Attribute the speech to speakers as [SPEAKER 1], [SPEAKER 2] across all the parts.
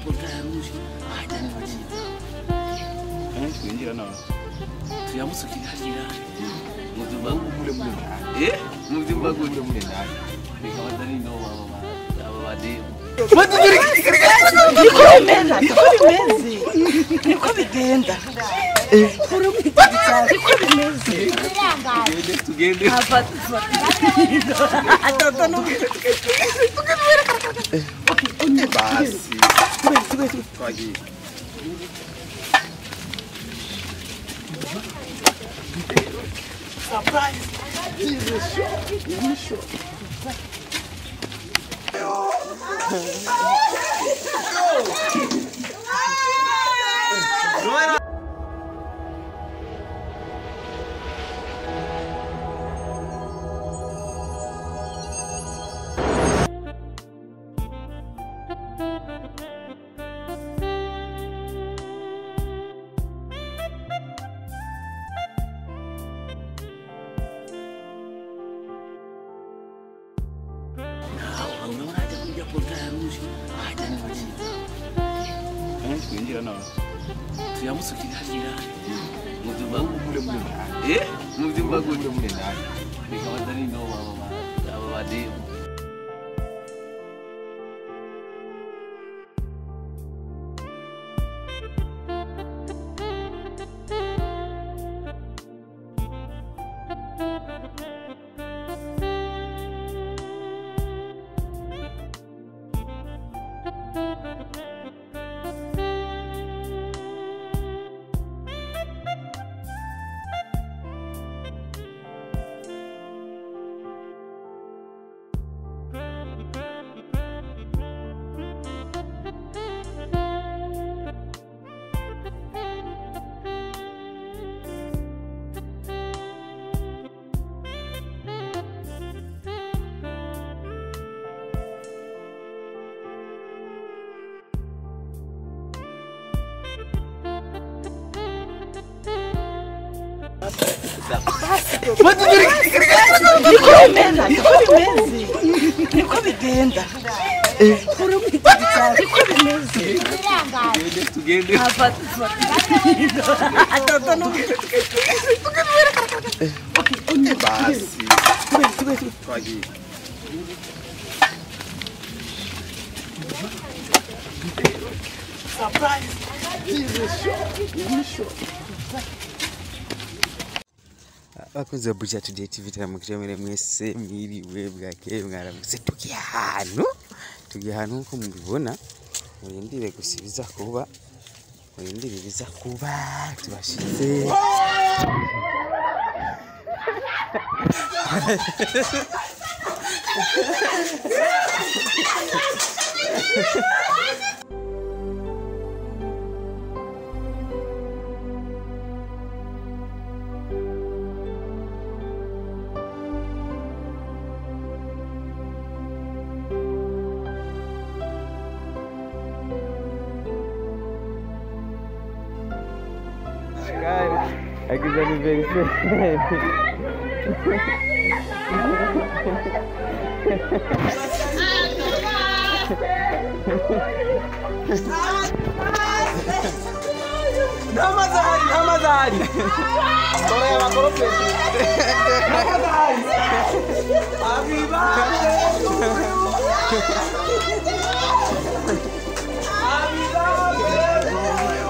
[SPEAKER 1] portail rouge hajya ni bakiza
[SPEAKER 2] twinjira nawe
[SPEAKER 1] tuyamusukira hajira mu byumba mure mure mu byumba gute
[SPEAKER 2] mure nawe
[SPEAKER 1] reka bazani no baba bade
[SPEAKER 3] niko bimeze niko bigenda niko bimeze
[SPEAKER 1] tugende
[SPEAKER 2] basi twagiye
[SPEAKER 3] surprise.
[SPEAKER 2] Twinjira nawe
[SPEAKER 1] tuyamusukira hajira mu byumba mure mure mu byumba gute
[SPEAKER 2] mure nawe
[SPEAKER 1] reka bazani no baba bade
[SPEAKER 3] Niko bimeze niko bigenda niko bimeze
[SPEAKER 1] tugende
[SPEAKER 2] basi twagiye
[SPEAKER 3] surprise.
[SPEAKER 4] Abakunzi ba Buja Today TV turamukije mwese mwiriwe bwakeye mwaramutse tugiye ahantu nkuko mubibona murindire gusa ibiza kuba murindire ibiza kuba tubashize Aqui anniversário.
[SPEAKER 5] Namazari. Happy birthday to you. Happy birthday to you.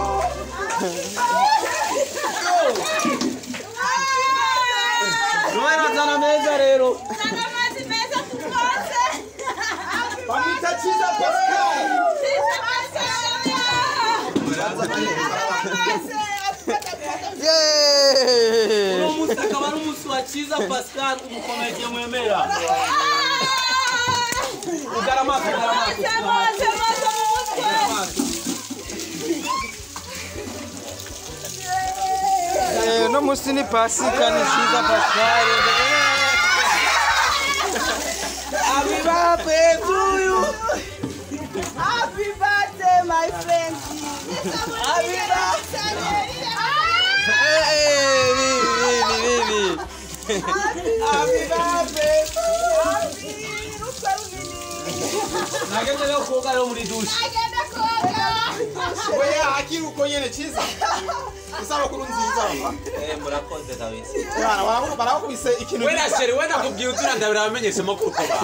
[SPEAKER 5] Zana meza rero.
[SPEAKER 6] Zana amazi meza tutwase.
[SPEAKER 5] Bamwita Cyiza Pascal.
[SPEAKER 6] Cyiza Pascal.
[SPEAKER 5] Uno munsi akaba ari umunsi wa Cyiza Pascal umukomediye mwemera. Ugaramaso ugaramaso.
[SPEAKER 6] Amazi amazi mu mutwe.
[SPEAKER 4] No munsi ni Pasika ni Cyiza Pascal.
[SPEAKER 5] Happy birthday to you.
[SPEAKER 3] Happy birthday my friend.
[SPEAKER 5] Happy birthday.
[SPEAKER 4] Hey, bibi.
[SPEAKER 5] Happy birthday.
[SPEAKER 3] Happy.
[SPEAKER 5] Nagende koga yo muri douche.
[SPEAKER 6] Nagende koga.
[SPEAKER 2] Oya akiri uko nyene Ciza. Isabukuru nziza baba.
[SPEAKER 5] Murakoze kabisa.
[SPEAKER 2] Bana barakubise ikintu.
[SPEAKER 1] Wena chéri wena kubwiye uturandabira abamenyesha makuru ko ba.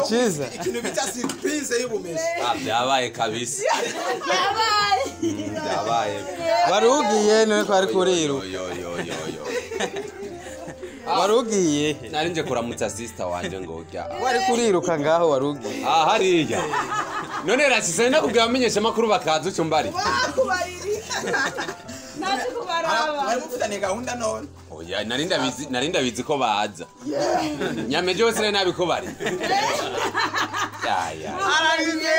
[SPEAKER 4] Ciza.
[SPEAKER 2] Ikintu bita surprise y'ubumeshi.
[SPEAKER 1] Ah byabaye kabisa.
[SPEAKER 6] Byabaye.
[SPEAKER 1] Byabaye.
[SPEAKER 4] Warugiye none ko ari kuriru.
[SPEAKER 1] Yo yo yo yo.
[SPEAKER 4] Warugiye.
[SPEAKER 1] Nari nje kuramutsa sister wanje ngo urya.
[SPEAKER 4] Wari kuriruka ngaho warugiye.
[SPEAKER 1] Ah hariya. None rasise ndakubwiye abamenyesha makuru bakaza ucumbari.
[SPEAKER 6] Naje kubaraba.
[SPEAKER 2] Bari mufitanye gahunda none.
[SPEAKER 1] Oya nari ndabizi ko baza. Nyameje wese nabiko bari. Ya ya.
[SPEAKER 2] Aragize.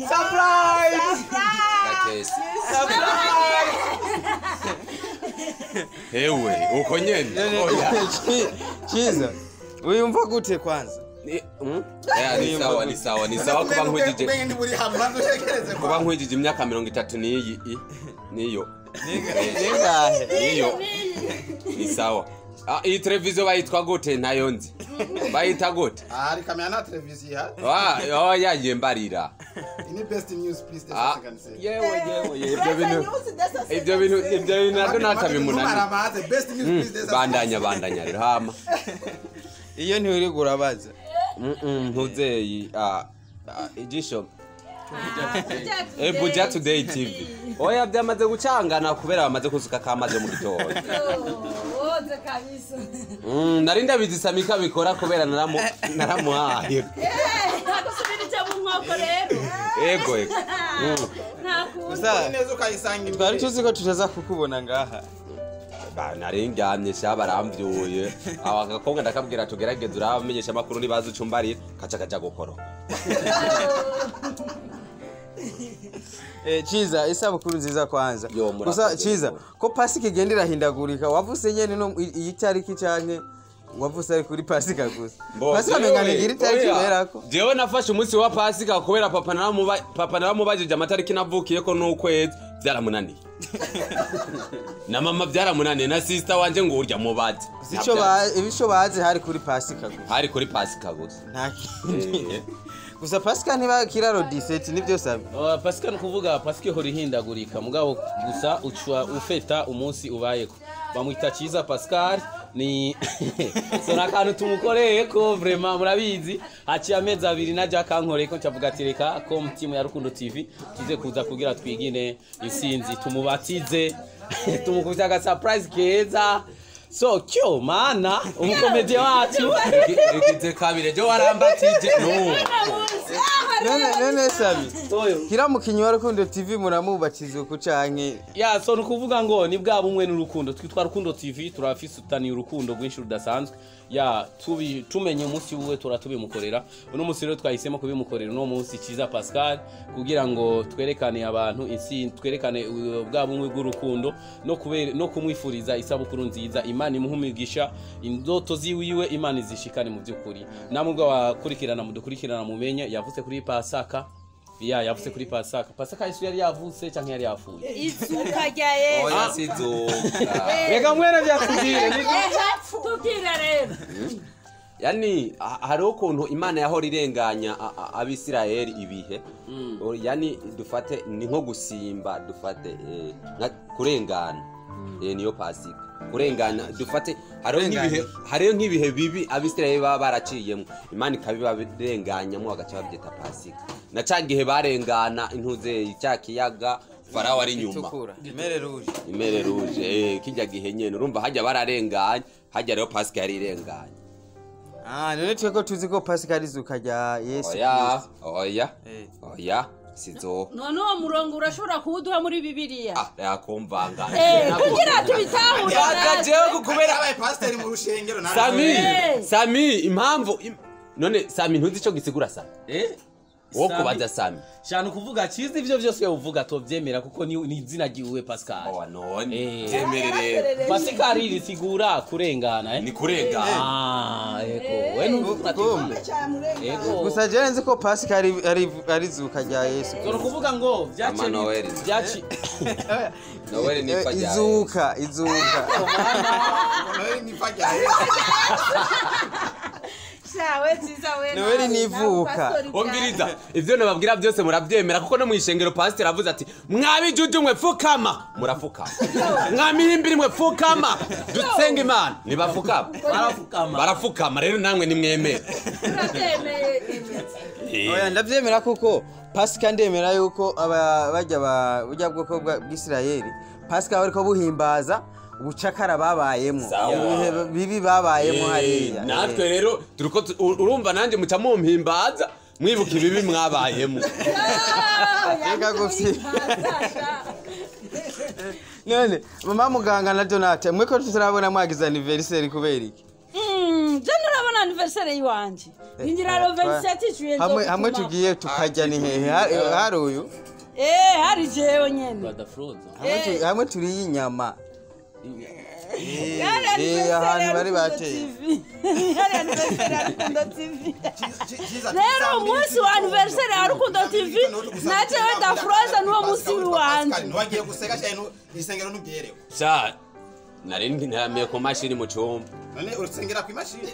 [SPEAKER 2] Surprise.
[SPEAKER 1] Kakesi.
[SPEAKER 2] Surprise.
[SPEAKER 1] Ewe uko nyene. Oya.
[SPEAKER 4] Ciza. Uyumva gute kwanza?
[SPEAKER 1] Ya ni sawa kuba nkwijije. Kuba nkwijije imyaka 30 niyi niyo.
[SPEAKER 4] Ningahe?
[SPEAKER 1] Niyo. Ni sawa. Ah iyi televiziyo bayitwa gute ntayo nzi. Bayita gute?
[SPEAKER 2] Ah ari kamera na televiziyo ha.
[SPEAKER 1] Ah oya yembarira.
[SPEAKER 2] Ini best news please
[SPEAKER 1] 257. Yewe ibyo bintu nabyo natabimunani.
[SPEAKER 2] Best news please.
[SPEAKER 1] Bandanya rero hama.
[SPEAKER 4] Iyo ntiwiri gurabaza.
[SPEAKER 1] Ntuzeyi ijisho. Buja Today TV. Oya byamaze gucangana kubera bamaze kusuka kamaze mu gitondo.
[SPEAKER 6] Woze kabisa.
[SPEAKER 1] Nari ndabizi Samika bikora kubera naramuhaye.
[SPEAKER 6] Nagusubira mu nkoko rero.
[SPEAKER 1] Ego.
[SPEAKER 6] Nakuza.
[SPEAKER 2] Neza ukayisanga imbere.
[SPEAKER 4] Twari tuzi ko tutaza kukubona ngaha.
[SPEAKER 1] Ba nari ndyamye sha baramvyuye. Aba gakobwa ndakabwira tugerageze urabamenyesha makuru nibaza ucumbarira kaca kaja gukoro.
[SPEAKER 4] Ciza isabukuru nziza kwanza. Gusa Ciza ko Pasika igenda irahindagurika wavuse nyene no iyi tariki canke wavuse ari kuri Pasika gusa. Pasika mengana igira itariki iberako.
[SPEAKER 1] Jewe nafashe umunsi wa Pasika kubera papa naramubajije amatariki navukiye ko n'ukwezi byaramunaniye. Na mama byaramunaniye na sister wanje ngo urya mubaze.
[SPEAKER 4] Ibico bazi hari kuri Pasika gusa.
[SPEAKER 1] Hari kuri Pasika gusa.
[SPEAKER 4] Nta kindi. Gusa Pasika ntiba kiraro 17 nivyo sabe.
[SPEAKER 5] Pasika nukuvuga Pasika ihora ihindagurika mugabo gusa ucwa ufeta umunsi ubayeko. Bamwita Ciza Pascal ni so nakantu tumukoreye ko vraiment murabizi haciye amezi abiri naje akankoreye ko ncavuga ati reka ko timu ya Rukundo TV tuze kuza kugira twigine insinzi tumubatize tumukubita aga surprise keza. So kyo mana umukomediye wacu
[SPEAKER 1] rigize kabire jo warambatije no
[SPEAKER 4] none Sami kira mukinyi wa Rukundo TV muramubatiza uku canke
[SPEAKER 5] ya so nukuvuga ngo ni bwa bumwe n'urukundo twitwa Rukundo TV turafisutaniye urukundo rwinshi rudasanzwe ya tumenye umunsi wuwe turatubimukorera uno munsi rero twahisemo kubimukorera uno munsi Ciza Pascal kugira ngo twerekane abantu insinzi twerekane bwa bumwe bw'urukundo no kumwifuriza isabukuru nziza. Imana imuhumigisha indoto ziwiwe Imana izishikane mu byukuri namwe ubwo wakurikirana mudukurikirana mumenye yavutse kuri Pasaka ya yavutse kuri Pasaka. Pasaka Yesu yari yavutse canke yari yafuye
[SPEAKER 6] izuka rya Yesu.
[SPEAKER 1] Oya sizuka.
[SPEAKER 5] Reka mwene byakubwire
[SPEAKER 6] tubwire rero.
[SPEAKER 1] Yani hari ukuntu Imana yahora irenganya abisirayeli ibihe. Yani dufate ni nko gusimba dufate kurengana. Niyo Pasika. Kurengana dufate hariho nk'ibihe bibi abisirayeli baba baraciyemo Imana ikabibarenganyamo bagaca babyita Pasika. Na ca gihe barengana intuze cya kiyaga Farao ari nyuma imere rouge kijya gihe nyene urumva hajya bararenganya hajya rero Pasika yari irenganye.
[SPEAKER 4] None tweko tuzi ko Pasika ari izuka rya Yesu.
[SPEAKER 1] Oya oya sizo.
[SPEAKER 6] None uwo murongo urashobora kuwuduha muri Bibiliya?
[SPEAKER 1] Yakumvanga.
[SPEAKER 6] Kugira tubitahure.
[SPEAKER 1] Yakajewe kubera
[SPEAKER 2] abaye pastor mu rushengero na
[SPEAKER 1] Sami impamvu none Sami ntuzi ico gisigura Sami. Wo kubaza Sami.
[SPEAKER 5] Shana kuvuga Ciza ivyo byose uvuga tovyemera kuko ni izina giwe Pascal.
[SPEAKER 1] Oh none vyemerere.
[SPEAKER 5] Pascal risigura kurengana
[SPEAKER 1] Ni kurengana.
[SPEAKER 5] Ego. We nuvuga
[SPEAKER 4] ego. Gusa je nzi ko Pascal ari zuka rya Yesu.
[SPEAKER 5] Zoro kuvuga ngo byace
[SPEAKER 1] Noel ni fa rya
[SPEAKER 4] izuka.
[SPEAKER 2] Noel ni fa rya Yesu.
[SPEAKER 6] Shawe Ciza we.
[SPEAKER 4] Noheli nivuka.
[SPEAKER 1] Umviriza ivyo nababwira byose muravyemera kuko no mwishengero pastor avuze ati mwabijuju mwe fukama murafukama mwamihimbiri mwe fukama dutsenga Imana nibafukama
[SPEAKER 5] Barafukama.
[SPEAKER 1] Barafukama rero namwe nimwemere.
[SPEAKER 6] Turabyemeye.
[SPEAKER 4] Oya ndavyemera kuko Pasika ndemera yuko aba bajya ba burya bwoko bw'Isirayeli Pasika bariko buhimbaza ubucakara babayemo ibihe bibi babayemo hariya.
[SPEAKER 1] Natwe rero turiko urumva nanje muca mumpimbaza mwibuka ibibi mwabayemo.
[SPEAKER 4] Reka gufyi. None mama muganga na Donate mwe ko tutarabona mwagize anniversaire kubera iki?
[SPEAKER 6] Je nurabona anniversaire yiwanje. Ingira ro 27 juillet.
[SPEAKER 4] Hamwe hamwe tugiye tukajya ni hehe hari uyu?
[SPEAKER 6] Hari jewe nyene.
[SPEAKER 4] Hamwe turiye inyama. Ahantu bari bateye.
[SPEAKER 6] Hari anniversaire ya Rukundo TV. Rero umunsi wa anniversaire ya Rukundo TV na jewe Dafroza nuwo munsi wanje.
[SPEAKER 2] Ntiwagiye guseka cyane isengero ntubyerewe.
[SPEAKER 1] Sha nari ntiramiye ku mashini mu cyumba.
[SPEAKER 2] None urusengera ku imashini?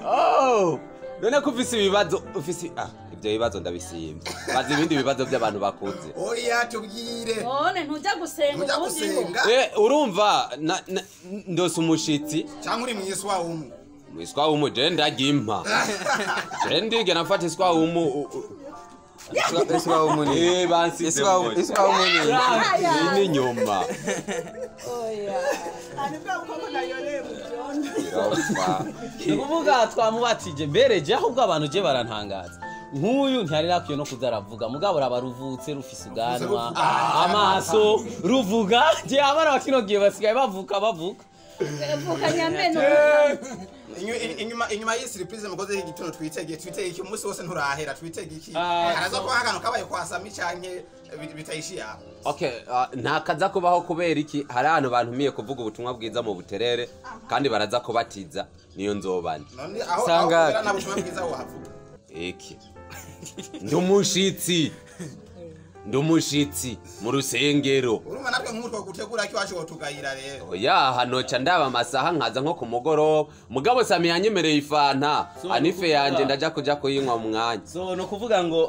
[SPEAKER 1] Oh, none ko ufise ibibazo ufise ibyo bibazo ndabisimbye. Bazi ibindi bibazo by'abantu bakuze.
[SPEAKER 2] Oya tubwire.
[SPEAKER 6] None ntujya gusenga
[SPEAKER 2] ubundi.
[SPEAKER 1] Urumva ndose umushitsi
[SPEAKER 2] cyangwa uri mwiswa w'umu.
[SPEAKER 1] Mwiswa w'umu je ndagimpa. Je ndige nafata iswa w'umu.
[SPEAKER 4] Iswa w'umu ni.
[SPEAKER 1] Bansi.
[SPEAKER 4] Iswa w'umu
[SPEAKER 1] ni. Ni nyuma.
[SPEAKER 6] Oya.
[SPEAKER 3] Anibwa uko nayoreye mu byondo.
[SPEAKER 5] Nukuvuga twamubatije mbere je ahubwo abantu je barantangaza. Nk'uyu ntiyari nakwiye no kuzaravuga mugabo rabaruvutse rufise ubwanwa amaso ruvuga je abana bakino gihe basigaye bavuka
[SPEAKER 6] bavuka nyameno.
[SPEAKER 2] Inyuma y'i surprise mukoze igitondo twitege iki umunsi wose nturahera twitege iki haraza ko hagano kabaye kwasami canke bitayishiya.
[SPEAKER 1] Okay, ntakaza kubaho kubera iki hari ahantu bantumiye kuvuga ubutumwa bwiza mu buterere kandi baraza kubatiza niyo nzobana.
[SPEAKER 2] None aho aho na butumwa bwiza wahavuga
[SPEAKER 1] iki ndumushitsi mu rusengero.
[SPEAKER 2] Urumva natwe nk'umutwe gutegura ki wacu tugayira rero.
[SPEAKER 1] Oya hano ca ndaba amasaha nkaza nko kumugoroba mugabo Sami yanyemereye ifanta anife yanje ndaja kuja kuyinywa mu mwanya.
[SPEAKER 5] So no kuvuga ngo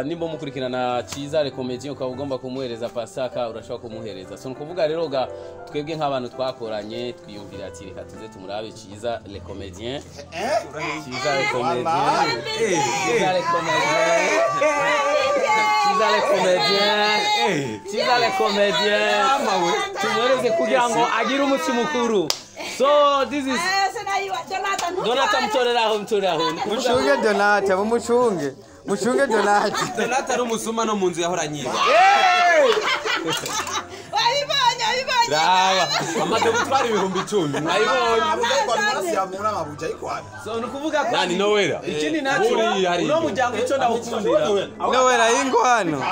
[SPEAKER 5] nimba mukurikirana Ciza le Comedien ukaba ugomba kumuhereza Pasaka urashobora kumuhereza. So no kuvuga rero ga twebwe nk'abantu twakoranye twiyumvira ati reka tuze tumurabe Ciza le Comedien. Ciza le Comedien. Ciza le Comedien. Ciza le Comedien. Ciza le Comedien. Tumuhereze kugira ngo agire umuti mukuru. So this is Donata mtoreraho mtoreraho.
[SPEAKER 4] Mucunge Donata mumucunge. Mucunge Donata.
[SPEAKER 1] Donata ari umusuma no munzu yahora nyiba.
[SPEAKER 3] Wayibonye wayibonye.
[SPEAKER 1] Raba amaze gutwara 10,000 mwayibonye.
[SPEAKER 5] So nukuvuga ko
[SPEAKER 1] nani Nowera.
[SPEAKER 5] Ikindi nacho uno muryango ico ndawukundira.
[SPEAKER 4] Nowera ingwano.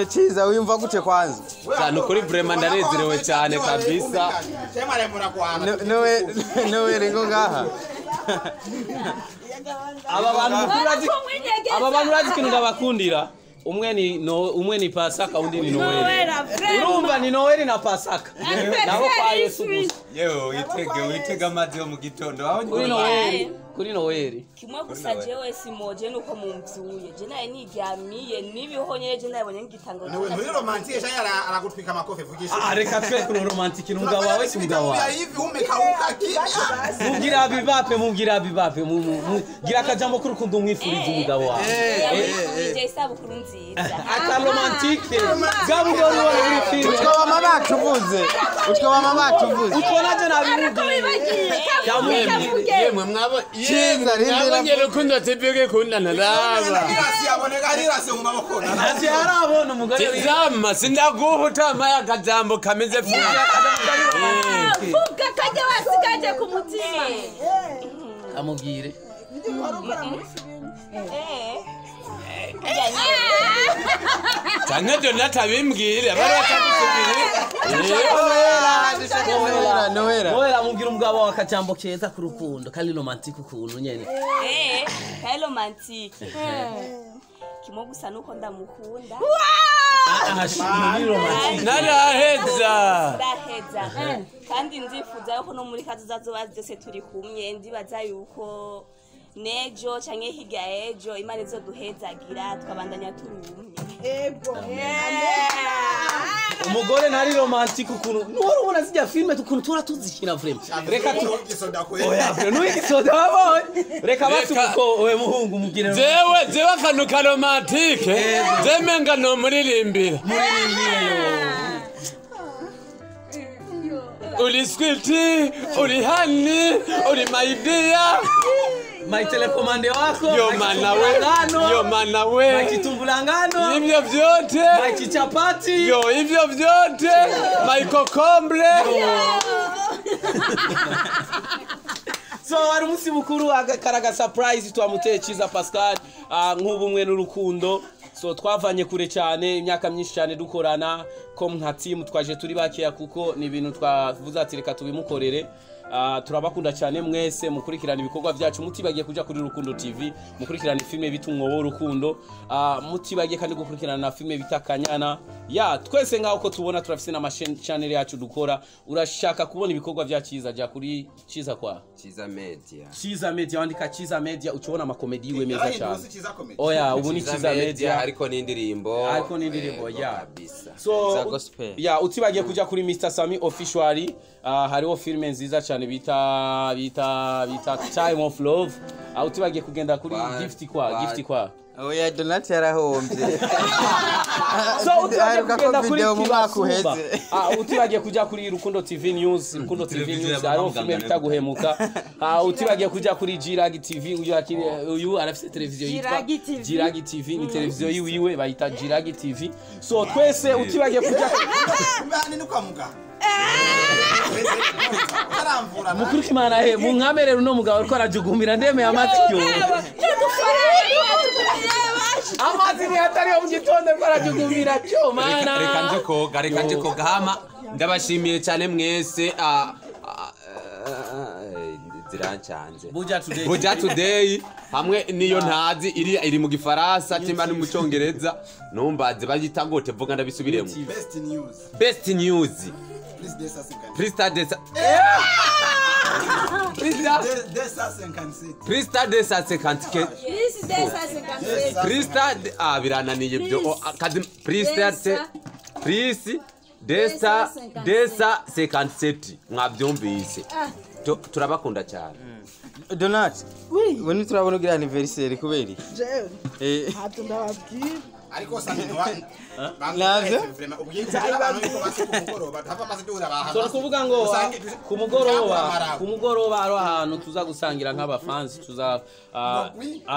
[SPEAKER 4] Ciza wiyumva gute kwanza?
[SPEAKER 1] Cyane kuri vraiment ndanezerewe cyane kabisa.
[SPEAKER 4] Nowera ngo ngaha.
[SPEAKER 5] Aba bantu urazi ikintu ndabakundira. Umwe ni Pasaka undi ni Noel. Urumva ni Noel na Pasaka. Nabo kwa Yesu gusa.
[SPEAKER 1] Yewe witege amazi yo mu gitondo aho
[SPEAKER 5] kuri Noel. Kuri Noel.
[SPEAKER 7] Kimwe gusa jewe simoje nuko mumvyuye. Je naye niryamiye nibihonye je nabonye ngitanga.
[SPEAKER 2] Nawe muri romantique je aragutwika amakofe vugisha.
[SPEAKER 5] Reka twe kuri romantique n'umugabo wawe si umugabo wawe.
[SPEAKER 2] Hivi umekauka kimya.
[SPEAKER 5] Mubwira bibape mugira akajambo k'urukundo mwifuriza umugabo wawe.
[SPEAKER 7] Je isabukuru nziza.
[SPEAKER 5] Aka romantique. Gabu gori muri filme.
[SPEAKER 4] Utwo mama batuvuze. Utwo mama batuvuze.
[SPEAKER 5] Utwo naje nabivuze.
[SPEAKER 1] Yemwe mwabo yemwe Rukundo TV kundana raba.
[SPEAKER 2] Irasi aboneka irasi mu maboko.
[SPEAKER 5] Ati harabona umugore.
[SPEAKER 1] Zama sindaguhuta maya kajambo kameze fuga.
[SPEAKER 6] Fuga kajya wasigaje ku mutima.
[SPEAKER 5] Amubwire.
[SPEAKER 1] Canke Donata bimbwire bari batakubwire.
[SPEAKER 4] Noela.
[SPEAKER 5] Noela mubwira umugabo wa kajambo keza ku rukundo kari romantique ukuntu nyene.
[SPEAKER 7] Kari romantique. Kimwe gusa nuko ndamukunda.
[SPEAKER 8] Naraheza.
[SPEAKER 7] Ndaheza. Kandi ndifuza yuko no muri kazoza zoba byose turi kumwe, ndibaza yuko nejo canke hirya ejo Imana izoduhezagira tukabandanya turi umwe.
[SPEAKER 3] Ego.
[SPEAKER 5] Umugore ntari romantique ukuntu nuhora ubona zijya filme ukuntu tura tuzikina vraiment. Reka
[SPEAKER 2] tugisoda kwe.
[SPEAKER 5] Oya, nuigisoda wabonye. Reka basuko owe muhungu mugire.
[SPEAKER 8] Jewe akantu ka romantique. Jemenga no muririmbira.
[SPEAKER 5] Muririmbira yo.
[SPEAKER 8] Uri sweetie, uri honey, uri my dear.
[SPEAKER 5] My telekomande wako,
[SPEAKER 8] yo mana we, yo mana we,
[SPEAKER 5] my kitumbulangano,
[SPEAKER 8] ivyo vyote,
[SPEAKER 5] my kichapati,
[SPEAKER 8] yo ivyo vyote, my kokombre.
[SPEAKER 5] So ari umunsi mukuru akaraga surprise twamuteye Ciza Pascal nk'ubumwe n'urukundo. So twavanye kure cyane imyaka myinshi cyane dukorana ko nka team twaje turi bakeya kuko ni ibintu twavuze ati reka tubimukorere. Turabakunda cyane mwese mukurikirana ibikorwa byacu, mutibagiye kuja kuri Rukundo TV mukurikirana filme bita Umwobo w'Urukundo, mutibagiye kandi gukurikirana na filme bita Kanyana. Ya twese ngaho ko tubona turafise na channel yacu dukora. Urashaka kubona ibikorwa bya Ciza, ja kuri Ciza kwa
[SPEAKER 1] Ciza Media.
[SPEAKER 5] Ciza Media, wandika Ciza Media ucubona amakomedi yiwe meza cyane. Oya ubu ni Ciza Media
[SPEAKER 1] ariko n'indirimbo,
[SPEAKER 5] ariko n'indirimbo ya
[SPEAKER 1] kabisa.
[SPEAKER 5] So ya utibagiye kuja kuri Mr Sami Official, hariho filme nziza cyane bita Time of Love. Utibagiye kugenda kuri gift kwa
[SPEAKER 4] oya Donat yarahombye.
[SPEAKER 5] So utibagiye kugenda kuri Kibasumba, utibagiye kuja kuri Rukundo TV News, Rukundo TV News hariho filme bita Guhemuka. Utibagiye kuja kuri Jiragi TV, uyu arafise televiziyo yitwa Jiragi TV, ni televiziyo yiwiwe bayita Jiragi TV. So twese utibagiye kuja
[SPEAKER 2] mbani nukamuga
[SPEAKER 5] mukuru kimana he munkamerera uno mugabo ariko arajugumira ndemeye amatwi. Amazi ni hatari yo mu gitondo ariko arajugumira cyo mana.
[SPEAKER 1] Reka nje koga hama ndabashimiye cyane mwese. Zirancanje Buja Today hamwe niyo ntazi iri mu gifaransa timba no mu cyongereza numbaze bayita ngote vuga ndabisubiremo. Best news Prista desa Prista desa 57 Prista birananiye byo kazi Prista desa 57 mwabyumvise. Turabakunda cyane.
[SPEAKER 4] Donat, oui, turabona ugira anniversaire kubera iki?
[SPEAKER 3] Jewe. Hato ndababwira.
[SPEAKER 2] Ariko Sami
[SPEAKER 4] navyo
[SPEAKER 5] so kuvuga ngo kumugoroba ari ahantu tuza gusangira nk'abafansi, tuza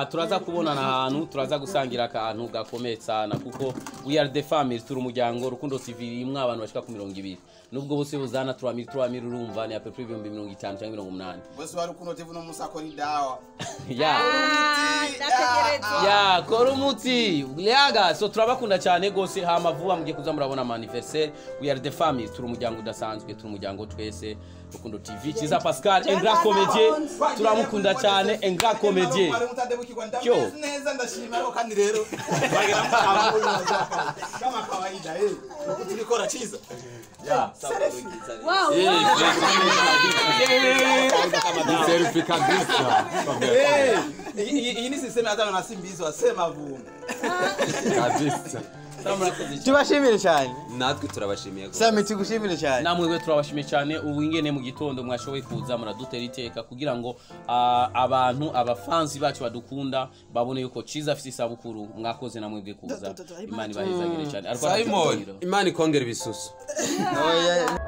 [SPEAKER 5] turaza kubonana ahantu turaza gusangira akantu gakomeye cyane kuko we are the family, turi umuryango Rukundo TV imwe abantu bashika ku 20 nubwo bose buzana 3000 urumva ni apepe 50 cyangwa 80
[SPEAKER 2] bose wa Rukundo TV no musakora idawa
[SPEAKER 5] ya ya kora umuti leaga. So turabakunda cyane gose hama vuba mugiye kuza murabona ama anniversaire. We are the family, turi umuryango udasanzwe, turi umuryango twese Rukundo TV. Ciza Pascal un grand comédien, turamukunda cyane, un grand comédien.
[SPEAKER 2] Cyo neza ndashima ariko kandi rero kama kawaida turikora Ciza ya
[SPEAKER 6] wow
[SPEAKER 1] selfie kabisa.
[SPEAKER 2] Iyi ni system hata na simbizo asema vumbi
[SPEAKER 1] kabisa.
[SPEAKER 4] Tubashimire cyane.
[SPEAKER 1] Natwe turabashimiye gose.
[SPEAKER 4] Sami tugushimire cyane.
[SPEAKER 5] Namwe we turabashimiye cyane ubu ingene mu gitondo mwashoboye kuza muradutera iteka kugira ngo abantu abafansi bacu badukunda babone yuko Ciza afite isabukuru. Mwakoze namwe bwe kuza. Imana ibahezagire cyane.
[SPEAKER 1] Simon, Imana ikongera ibisusu.
[SPEAKER 4] Oya.